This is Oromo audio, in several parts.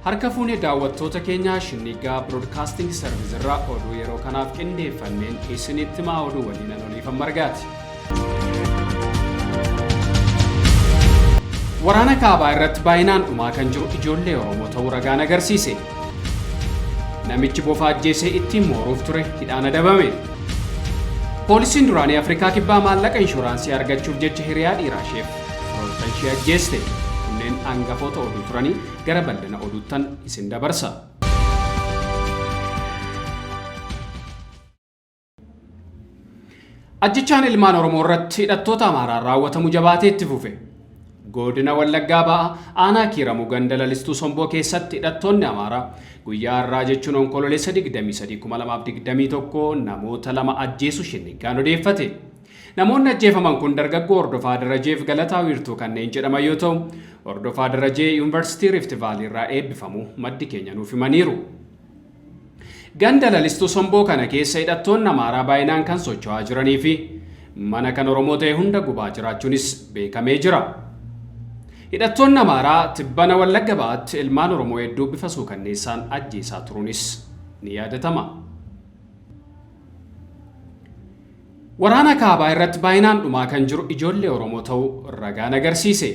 Harka fuunee daawwattoota keenyaa Shinnigaa Broadcasting Service irraa oduu yeroo kanaaf qindeeffanneen isinitti himaa oduu waliin an oliifan margaati. Waraana kaabaa irratti baay'inaan dhumaa kan jiru ijoollee Oromoo ta'uu ragaan agarsiise. Namichi bofa ajjeesee ittiin mooruuf ture hidhaan adabame. Poolisiin duraanii Afrikaa Kibbaa maallaqa inshuraansii argachuuf jecha hiriyaa dhiiraa isheef firoottan ishee ajjeeste. Kunneen angafoota oduu turanii gara bal'ina oduuttan isin dabarsa. Ajjechaan ilmaan Oromoo irratti hidhattoota Amaaraan raawwatamu jabaatee itti fufe. Godina Wallaggaa Ba'aa aanaa Kiiramuu ganda lalistuu Somboo keessatti hidhattoonni Amaaraa guyyaa har'aa jechuun Onkololeessa 23,2021 namoota lama ajjeesuu Shinniggaan odeeffate. Namoonni ajjeefaman kun dargaggoo Hordofaa Darajeef Galataa Wiirtuu kanneen jedhaman yoo ta'u, Hordofaa Darajee Yuunivarsiitii Rift Vaalii irraa eebbifamuu maddi keenya nuuf himaniiru. Ganda lalistuu Somboo kana keessa hidhattoonni Amaaraa baay'inaan kan socho'aa jiranii fi mana kan Oromoo ta'e hunda gubaa jiraachuunis beekamee jira. Hidhattoonni Amaaraa tibbana Wallagga Ba'aatti ilmaan Oromoo hedduu bifa suukanneessaan ajjeesaa turuunis ni yaadatama. Waraana kaabaa irratti baay'inaan dhumaa kan jiru ijoollee Oromoo ta'uu ragaan agarsiise.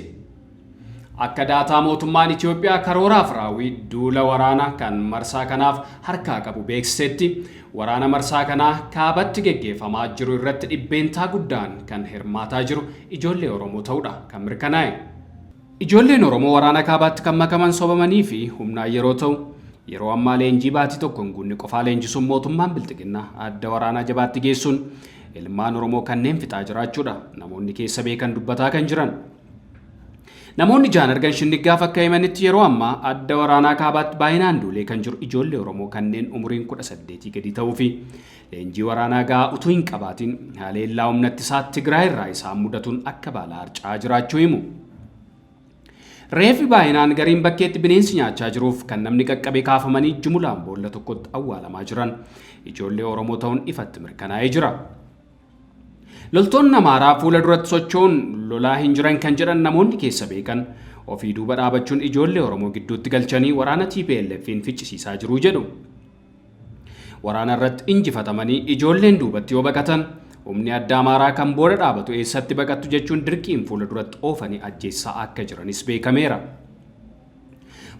Akka daataa mootummaan Itoophiyaa karooraaf raawwii duula waraana kan marsaa kanaaf harkaa qabu beeksisetti waraana marsaa kanaa kaabatti geggeeffamaa jiru irratti dhibbeentaa guddaan kan hirmaataa jiru ijoollee Oromoo ta'uudha kan mirkanaa'e. Ijoolleen Oromoo waraana kaabaatti kan makaman sobamanii fi humnaan yeroo ta'u, yeroo ammaa leenjii baatii tokko hin guunne qofaa leenjisuun mootummaan Bilxiginnaa adda waraanaa jabaatti geessuun ilmaan Oromoo kanneen fixaa jiraachuudha namoonni keessa beekan dubbataa kan jiran. Namoonni ijaan argan Shinniggaaf akka himanitti yeroo ammaa adda waraanaa kaabaatti baay'inaan duulee kan jiru ijoollee Oromoo kanneen umuriin 18 gadi ta'uu fi leenjii waraanaa gahaa utuu hin qabaatiin haleellaa humna ittisaa Tigraay irraa isaan mudatuun akka baala harca'aa jiraachuu himu. Reeffi baay'inaan gariin bakkeetti bineensi nyaachaa jiruuf kan namni qaqqabee kaafamanii jumulaan boolla tokkotti awwaalamaa jiran ijoollee Oromoo ta'uun ifatti mirkanaa'ee jira. Loltoonni Amaaraa fuula duratti socho'uun lolaa hin jiran kan jedhan namoonni keessa beekan ofii duuba dhaabachuun ijoollee Oromoo gidduutti galchanii waraana TPLF'n ficcisiisaa jiru jedhu. Waraana irratti injifatamanii ijoolleen duubatti yoo baqatan humni adda Amaaraa kan booda dhaabatu eessatti baqattu jechuun dirqiin fuula duratti oofanii ajjeessaa akka jiranis beekameera.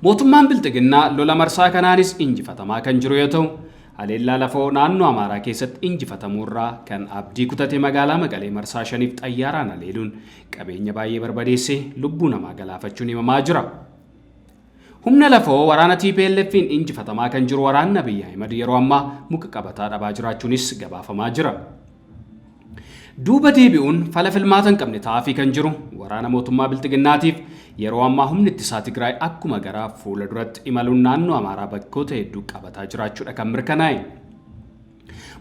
Mootummaan Bilxiginnaa lola marsaa kanaanis injifatamaa kan jiru yoo ta'u, haleellaa lafoo naannoo Amaaraa keessatti injifatamuurraa kan abdii kutate magaalaa Maqalee marsaa shaniif xayyaaraan haleeluun qabeenya baay'ee barbadeessee lubbuu namaa galaafachuun himamaa jira. Humna lafoo waraana TPLF'n injifatamaa kan jiru waraanni Abiy Ahimad yeroo ammaa muka qabataa dhabaa jiraachuunis gabaafamaa jira. Duuba deebi'uun fala filmaata hin qabne ta'aafii kan jiru waraana mootummaa Bilxiginnaatiif yeroo ammaa humni ittisaa Tigraay akkuma garaa fuula duratti imaluun naannoo Amaaraa bakkoota hedduu qabataa jiraachuudha kan mirkanaa'e.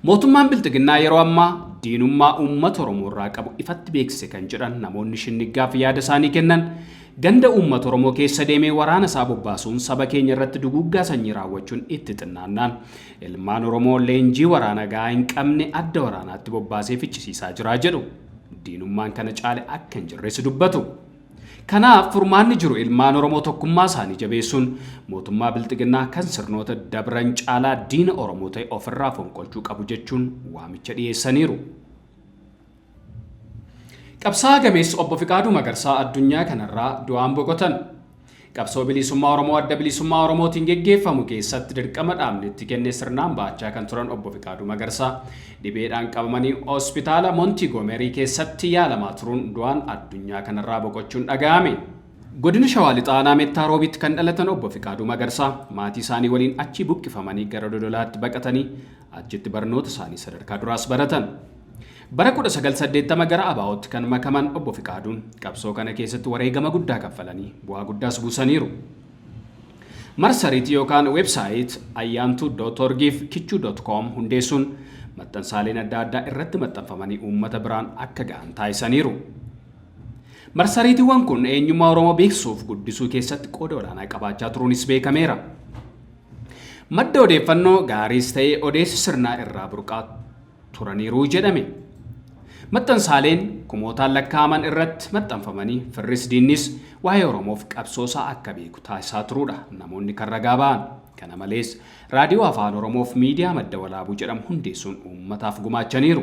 Mootummaan Bilxiginnaa yeroo ammaa diinummaa uummata Oromoo irraa qabu ifatti beeksise kan jedhan namoonni Shinniggaaf yaada isaanii kennan Ganda uummata Oromoo keessa deemee waraana isaa bobbaasuun saba keenya irratti duguuggaa sanyii raawwachuun itti xinnaannaan ilmaan Oromoo leenjii waraana gahaa hin qabne adda waraanaatti bobbaasee ficcisiisaa jira jedhu. Diinummaan kana caale akka hin jirres dubbatu. Kanaaf furmaanni jiru ilmaan Oromoo tokkummaa isaanii jabeessuun mootummaa Bilxiginnaa kan sirnoota dabran caalaa diina Oromoo ta'e ofirraa fonqolchuu qabu jechuun waamicha dhiyeessaniiru. Qabsaa'aa gameessi Obbo Fiqaaduu Magarsaa addunyaa kanarraa du'aan boqotan. Qabsoo bilisummaa Oromoo Adda Bilisummaa Oromootiin geggeeffamu keessatti dirqama dhaabni itti kenne sirnaan ba'achaa kan turan Obbo Fiqaaduu Magarsaa dhibeedhaan qabamanii hospitaala Montigoomerii keessatti yaalamaa turuun du'aan addunyaa kanarraa boqochuun dhaga'ame. Godina Shawaa Lixaa Aanaa Meettaa Roobiitti kan dhalatan Obbo Fiqaaduu Magarsaa maatii isaanii waliin achii buqqifamanii gara Dodolaatti baqatanii achitti barnoota isaanii sadarkaa duraas baratan. Bara 1980 gara ABOtti kan makaman Obbo Fiqaaduun qabsoo kana keessatti wareegama guddaa kaffalanii bu'aa guddaas buusaniiru. Marsariitii yookaan website ayyaantuu.org fi kichuu.com hundeessuun maxxansaaleen adda addaa irratti maxxanfamanii uummata biraan akka ga'an taasisaniiru. Marsariitiiwwan kun eenyummaa Oromoo beeksisuuf guddisuu keessatti qooda olaanaa qabaachaa turuunis beekameera. Madda odeeffannoo gaariis ta'ee odeessi sirnaa irraa burqaa turaniiru jedhame. Maxxansaaleen kumootaan lakkaa'aman irratti maxxanfamanii firris diinnis waa'ee Oromoof qabsoosaa akka beeku taasisaa turuudha namoonni kan ragaa ba'an. Kana malees raadiyoo Afaan Oromoof miidiyaa Madda Walaabuu jedhamu hundeessuun uummataaf gumaachaniiru.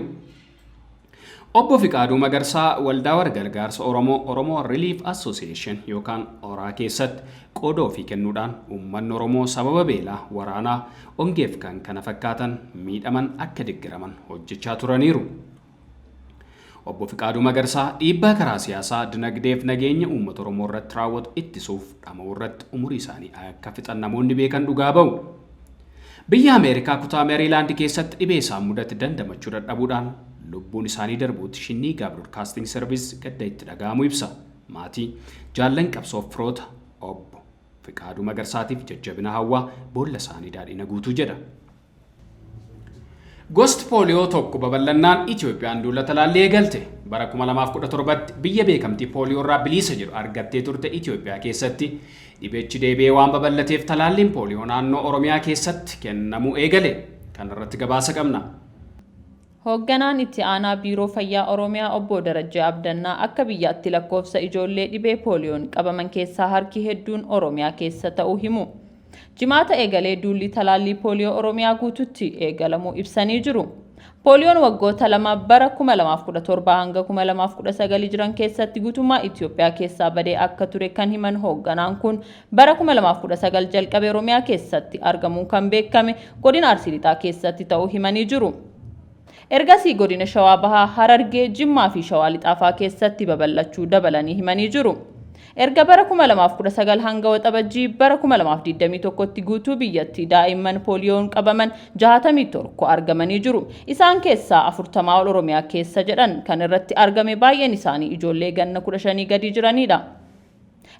Obbo Fiqaaduu Magarsaa waldaa warra gargaarsa Oromoo, Oromoo Relief Association yookaan ORA keessatti qooda ofii kennuudhaan uummanni Oromoo sababa beelaa, waraanaa, ongeef kan kana fakkaatan miidhaman akka deeggaraman hojjechaa turaniiru. Obbo Fiqaaduu Magarsaa dhiibbaa karaa siyaasaa, dinagdeef nageenya uummata Oromoo irratti raawwatu ittisuuf dhama'uu irratti umurii isaanii akka fixan namoonni beekan dhugaa ba'u. Biyya Ameerikaa kutaa Meeriilaand keessatti dhibee isaan mudate dandamachuu dadhabuudhaan lubbuun isaanii darbuutti Shinniigaa Broadcasting Service gadda itti dhaga'amu ibsa. Maatii, jaallan qabsoof firoota Obbo Fiqaaduu Magarsaatiif jajjabina hawwaa, boolla isaanii daadhina guutuu jedha. Gosti pooliyoo tokko babal'annaan Itoophiyaan duula talaallii eegalte. Bara 2017tti biyya beekamtii pooliyoo irraa bilisa jedhu argattee turte Itoophiyaa keessatti dhibechi deebi'ee waan babal'ateef talaalliin pooliyoo naannoo Oromiyaa keessatti kennamuu eegale. Kana irratti gabaasa qabna. Hoogganaan itti aanaa Biiroo Fayyaa Oromiyaa Obbo Darajjee Abdannaa akka biyyaatti lakkoofsa ijoollee dhibee pooliyoon qabaman keessaa harki hedduun Oromiyaa keessa ta'uu himu. Jimaata eegalee duulli talaallii pooliyoo Oromiyaa guututti eegalamuu ibsanii jiru. Pooliyoon waggoota 2 bara 2017 hanga 2019 jiran keessatti guutummaa Itoophiyaa keessaa badee akka ture kan himan hoogganaan kun, bara 2019 jalqabee Oromiyaa keessatti argamuun kan beekame godina Arsii Lixaa keessatti ta'uu himanii jiru. Ergasii godina Shawaa Bahaa, Harargee, Jimmaa fi Shawaa Lixaafaa keessatti babal'achuu dabalanii himanii jiru. Erga bara 2019 hanga Waxabajjii bara 2021tti guutuu biyyatti daa'imman pooliyoon qabaman 61 argamanii jiru. Isaan keessaa 40 ol Oromiyaa keessa jedhan. Kan irratti argame baay'een isaanii ijoollee ganna 15 gadi jiranidha.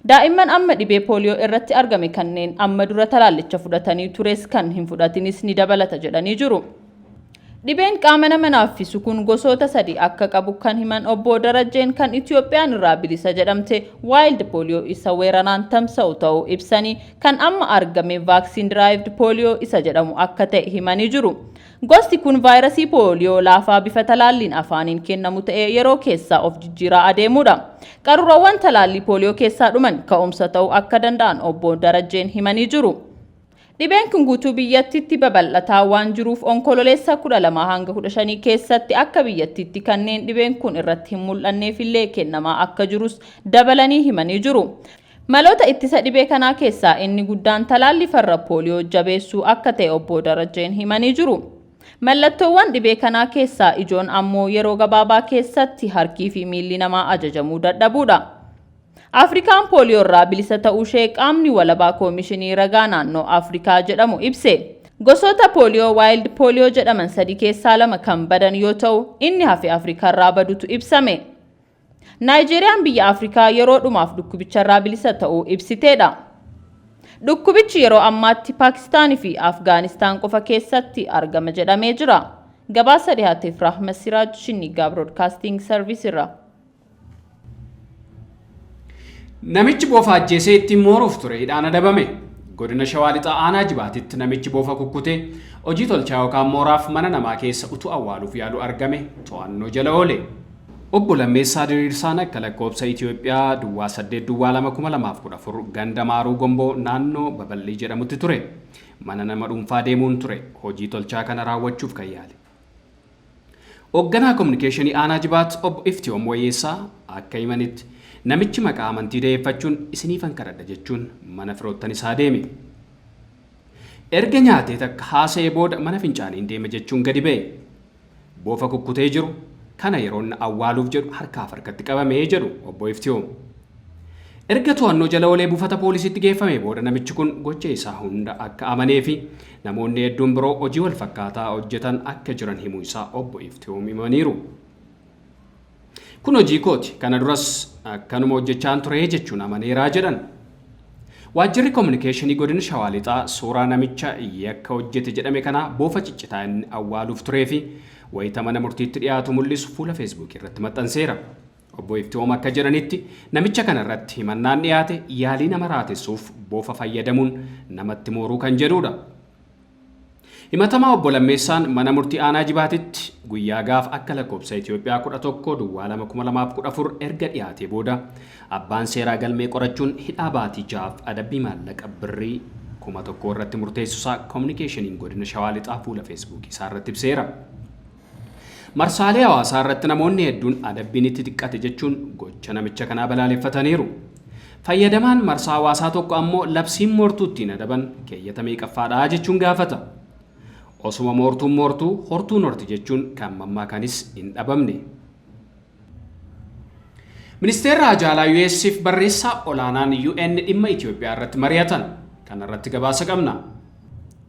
Daa'imman amma dhibee pooliyoo irratti argame kanneen amma dura talaallicha fudhatanii tures kan hin fudhatinis ni dabalata jedhanii jiru. Dhibeen qaama nama naaffisu kun gosoota sadi akka qabu kan himan Obbo Darajjeen, kan Itoophiyaan irraa bilisa jedhamte wild polio isa weeraraan tamsa'u ta'uu ibsanii, kan amma argame vaccine derived polio isa jedhamu akka ta'e himanii jiru. Gosti kun vaayirasii pooliyoo laafaa bifa talaalliin afaaniin kennamu ta'ee yeroo keessaa of jijjiiraa adeemudha. Qaruuraawwan talaallii pooliyoo keessaa dhuman ka'umsa ta'uu akka danda'an Obbo Darajjeen himanii jiru. Dhibeen kun guutuu biyyattiitti babal'ataa waan jiruuf Onkololeessa 12 hanga 15 keessatti akka biyyattiitti kanneen dhibeen kun irratti hin mul'anneef illee kennamaa akka jirus dabalanii himanii jiru. Maloota ittisa dhibee kanaa keessaa inni guddaan talaallii farra pooliyoo jabeessuu akka ta'e Obbo Darajjeen himanii jiru. Mallattoowwan dhibee kanaa keessaa ijoon ammoo yeroo gabaabaa keessatti harkii fi miilli namaa ajajamuu dadhabuudha. Afrikaan pooliyoo irraa bilisa ta'uu ishee qaamni walabaa Koomishinii Ragaa Naannoo Afrikaa jedhamu ibse. Gosoota pooliyoo wild polio jedhaman sadi keessaa lama kan badan yoo ta'u, inni hafe Afrikaarraa badutu ibsame. Naayijeeriyaan biyya Afrikaa yeroo dhumaaf dhukkubicharraa bilisa ta'uu ibsiteedha. Dhukkubichi yeroo ammaatti Paakistaanii fi Afgaanistaan qofa keessatti argama jedhamee jira. Gabaasa dhiyaateef Rahma Siraaj, Shinnigaa Broadcasting Service irraa. Namichi bofa ajjeesee ittiin mooruuf ture hidhaan adabame. Godina Shawaa Lixaa aanaa Jibaatitti namichi bofa kukkutee hojii tolchaa yookaan mooraaf mana namaa keessa utuu awwaaluuf yaalu argame to'annoo jala oole. Obbo Lammeessaa Diriirsaan akka lakkoobsa Itoophiyaa 08/02/2014 ganda Maaruu Gomboo naannoo Babal'ii jedhamutti ture. Mana nama dhuunfaa deemuun ture hojii tolchaa kana raawwachuuf kan yaale. Hoogganaa Kominikeeshinii Aanaa Jibaat Obbo Iftiyoom Wayyeessaa akka himanitti, namichi maqaa amantii da'eeffachuun isiniifan kadhadha jechuun mana firoottan isaa deeme. Erga nyaatee takka haasa'ee booda mana fincaaniin deema jechuun gadi ba'e. Bofa kukkutee jiru kana yeroo inni awwaaluuf jedhu harkaaf harkatti qabamee jedhu Obbo Iftiyoom. Erga to'annoo jala oolee buufata poolisiitti geeffamee booda namichi kun gocha isaa hunda akka amanee fi namoonni hedduun biroo hojii wal fakkaataa hojjetan akka jiran himuu isaa Obbo Iftiyoom himaniiru. "Kun hojii kooti, kana duras akkanuma hojjechaan ture" jechuun amaneeraa jedhan. Waajjirri Kominikeeshinii Godina Shawaa Lixaa suuraa namicha yakka hojjete jedhame kanaa bofa ciccitaa inni awwaaluuf turee fi wayita mana murtiitti dhiyaatu mul'isu fuula Feesbuukii irratti maxxanseera. Obbo Iftiyoom akka jedhanitti, namicha kana irratti himannaan dhiyaate yaalii nama raatessuuf bofa fayyadamuun namatti mooruu kan jedhudha. Himatamaa obbo Lammeessaan mana murtii aanaa Jibaatitti guyyaa gaaf akka lakkoofsa Itoophiyaa 11/02/2014 erga dhiyaatee booda abbaan seeraa galmee qorachuun hidhaa baatii 6f adabbii maallaqa birrii 1000 irratti murteessuusaa koominikeeshiniin godina Shawaa Lixaa fuula Feesbuukii isaa irratti ibseera. Marsaalee hawaasaa irratti namoonni hedduun adabbiin itti xiqqate jechuun gocha namicha kanaa balaaleffataniiru. Fayyadamaan marsaa hawaasaa tokko ammoo labsiin moortuu ittiin adaban keeyyata meeqaffaadhaa jechuun gaafata. Osuma moortuun moortuu hortuun horti jechuun kan mammaakanis hin dhabamne. Ministeerri Haajaa US'if barreessaa olaanaan UN dhimma Itoophiyaa irratti mari'atan. Kana irratti gabaasa qabna.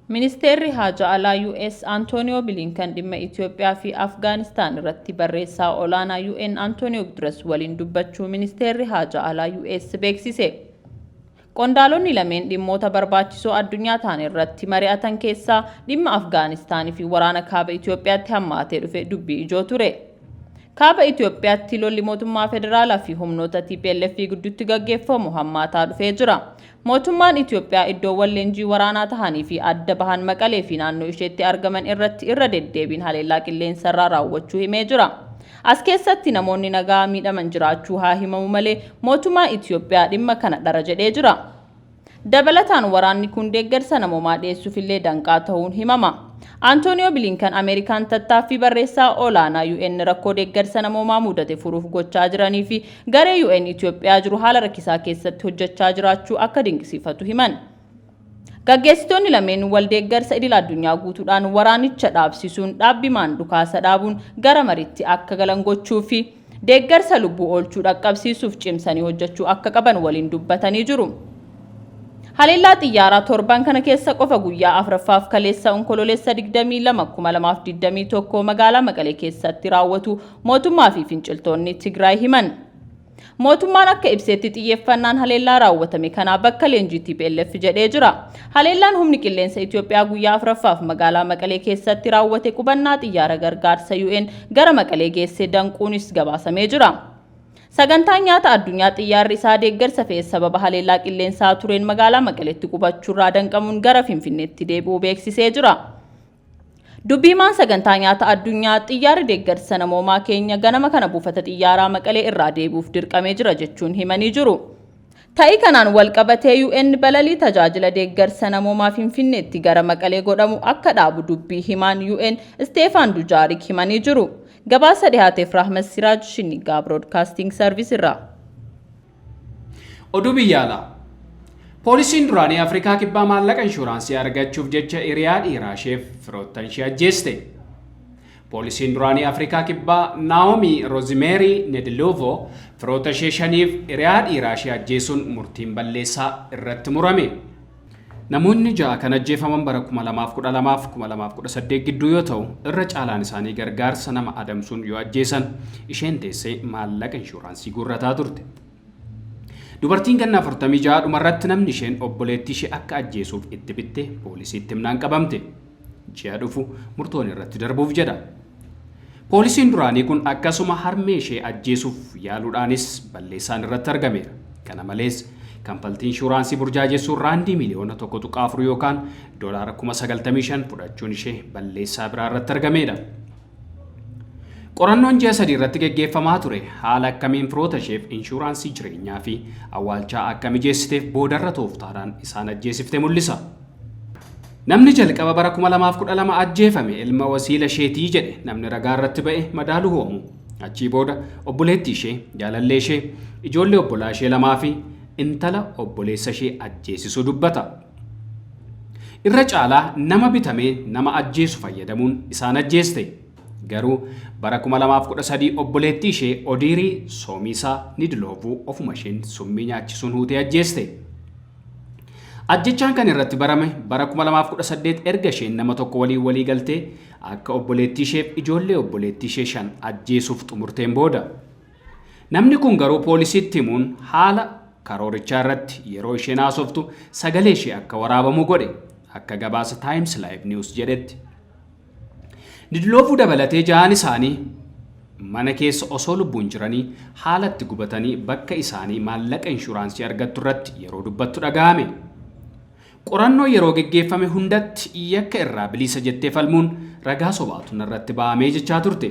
Ministeerri Haajaa Alaa US Antooniyoo Bilinkan dhimma Itoophiyaa fi Afgaanistaan irratti barreessaa olaanaa UN Antooniyoo Guterres waliin dubbachuu Ministeerri Haajaa Alaa US beeksise. Qondaalonni lameen dhimmoota barbaachisoo addunyaa ta'an irratti mari'atan keessaa dhimma Afgaanistaanii fi waraana kaaba Itoophiyaatti hammaatee dhufe dubbii ijoo ture. Kaaba Itoophiyaatti lolli mootummaa federaalaa fi humnoota TPLF gidduutti gaggeeffamu hammaataa dhufee jira. Mootummaan Itoophiyaa iddoowwan leenjii waraanaa tahanii fi adda bahan Maqalee fi naannoo isheetti argaman irratti irra deddeebiin haleellaa qilleensarraa raawwachuu himee jira. As keessatti namoonni nagaa miidhaman jiraachuu haa himamu malee mootummaan Itoophiyaa dhimma kana dhara jedhee jira. Dabalataan waraanni kun deeggarsa namoomaa dhiyeessuufillee danqaa ta'uun himama. Antooniyoo Bilinkan Ameerikaan tattaaffii barreessaa olaanaa UN rakkoo deeggarsa namoomaa mudate furuuf gochaa jiranii fi garee UN Itoophiyaa jiru haala rakkisaa keessatti hojjechaa jiraachuu akka dinqisiifatu himan. Gaggeessitoonni lameen wal deeggarsa idil addunyaa guutuudhaan waraanicha dhaabsisuun dhaabbimaan dhukaasa dhaabuun gara mariitti akka galan gochuu fi deeggarsa lubbuu oolchuu dhaqqabsiisuuf cimsanii hojjechuu akka qaban waliin dubbatanii jiru. Haleellaa xiyyaaraa torban kana keessa qofa guyyaa afuraffaaf kaleessa Onkololeessa 22/2021 magaalaa Maqalee keessatti raawwatu mootummaa fi finciltoonni Tigraay himan. Mootummaan akka ibsetti xiyyeeffannaan haleellaa raawwatame kanaa bakka leenjii TPLF jedhee jira. Haleellaan humni qilleensa Itoophiyaa guyyaa afuraffaaf magaalaa Maqalee keessatti raawwate qubannaa xiyyaara gargaarsa UN gara Maqalee geessee danquunis gabaasamee jira. Sagantaan nyaata addunyaa xiyyaarri isaa deeggarsa fe'e sababa haleellaa qilleensaa tureen magaalaa Maqaleetti qubachuurraa danqamuun gara Finfinneetti deebi'uu beeksisee jira. Dubbiimaan sagantaa nyaata addunyaa xiyyaarri deeggarsa namoomaa keenya ganama kana buufata xiyyaaraa Maqalee irraa deebi'uuf dirqamee jira jechuun himanii jiru. Ta'ii kanaan wal qabatee UN balalii tajaajila deeggarsa namoomaa Finfinneetti gara Maqalee godhamu akka dhaabu dubbii himaan UN Steefan Dujaarik himanii jiru. Gabaasa dhihaateef Rahmat Siraaj Shinnigaa Broadcasting Service irraa. Oduu biyya alaa. Poolisiin duraanii Afrikaa Kibbaa maallaqa inshuraansii argachuuf jecha hiriyaa dhiiraa isheef firoottan ishee ajjeeste. Poolisiin duraanii Afrikaa Kibbaa Naomi Roozimeri Nedlovo firoota ishee shaniif hiriyaa dhiiraa ishee ajjeesuun murtiin balleessaa irratti murame. Namoonni 6 kan ajjeefaman bara 2012 fi 2018 gidduu yoo ta'u, irra caalaan isaanii gargaarsa nama adamsuun yoo ajjeesan isheen teessee maallaqa inshuraansii guurrataa turte. Dubartiin ganna 46 dhumarratti namni isheen obboleettii ishee akka ajjeesuuf itti bitte poolisiitti himnaan qabamte. Ji'a dhufu murtoon irratti darbuuf jedha. Poolisiin duraanii kun akkasuma harmee ishee ajjeesuuf yaaluudhaanis balleessaan irratti argameera. Kana malees kanfaltii inshuraansii burjaajessuun raandii miliyoona 1.4 yookaan doolaara 95,000 fudhachuun ishee balleessaa biraa irratti argameedha. Qorannoon ji'a 3 irratti geggeeffamaa ture haala akkamiin firoota isheef inshuraansii jireenyaa fi awwaalchaa akka mijeessiteef boodarra tooftaadhaan isaan ajjeesifte mul'isa. Namni jalqaba bara 2012 ajjeefame ilma wasiila isheetii jedhe namni ragaa irratti ba'e madaaluu hoomu. Achii booda obboleettii ishee, jaalallee ishee, ijoollee obbolaa ishee lamaa fi intala obboleessa ishee ajjeesisuu dubbata. Irra caalaa nama bitamee nama ajjeesu fayyadamuun isaan ajjeeste. Garuu bara 2013 obboleettii ishee Odiirii Soomiisaa Nidloovuu ofuma isheen summii nyaachisuun huutee ajjeeste. Ajjechaan kan irratti barame bara 2018 erga isheen nama tokko waliin walii galtee akka obboleettii isheef ijoollee obboleettii ishee 5 ajjeesuuf xumurteen booda. Namni kun garuu poolisiitti himuun haala karoorichaa irratti yeroo isheen haasoftu sagalee ishee akka waraabamu godhe akka gabaasa Times Live News jedhetti. Nidloovuu dabalatee 6 isaanii mana keessa osoo lubbuun jiranii haalatti gubatanii bakka isaanii maallaqa inshuraansii argattu irratti yeroo dubbattu dhaga'ame. Qorannoo yeroo geggeeffame hundatti yakka irraa bilisa jettee falmuun ragaa sobaatu narratti ba'amee jechaa turte.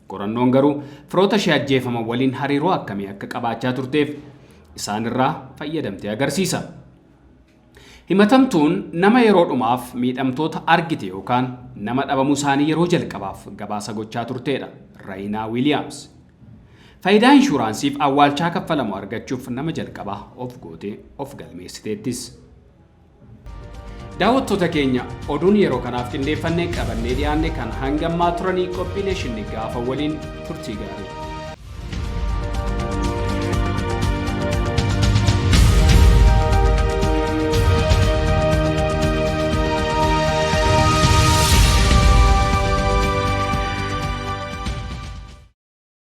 Qorannoon garuu firoota ishee ajjeefaman waliin hariiroo akkamii akka qabaachaa turteef isaan irraa fayyadamtee agarsiisa. Himatamtuun nama yeroo dhumaaf miidhamtoota argite yookaan nama dhabamuu isaanii yeroo jalqabaaf gabaasa gochaa turteedha. Raayinaa Wiiliyaams. Faayidaa inshuraansiif awwaalchaa kaffalamu argachuuf nama jalqabaa of gootee of galmeessiteettis. Daawwattoota keenya, oduun yeroo kanaaf qindeeffannee qabannee dhiyaanne kan hangammaa turanii. Qophiilee Shinniggaa waliin turtii gaarii.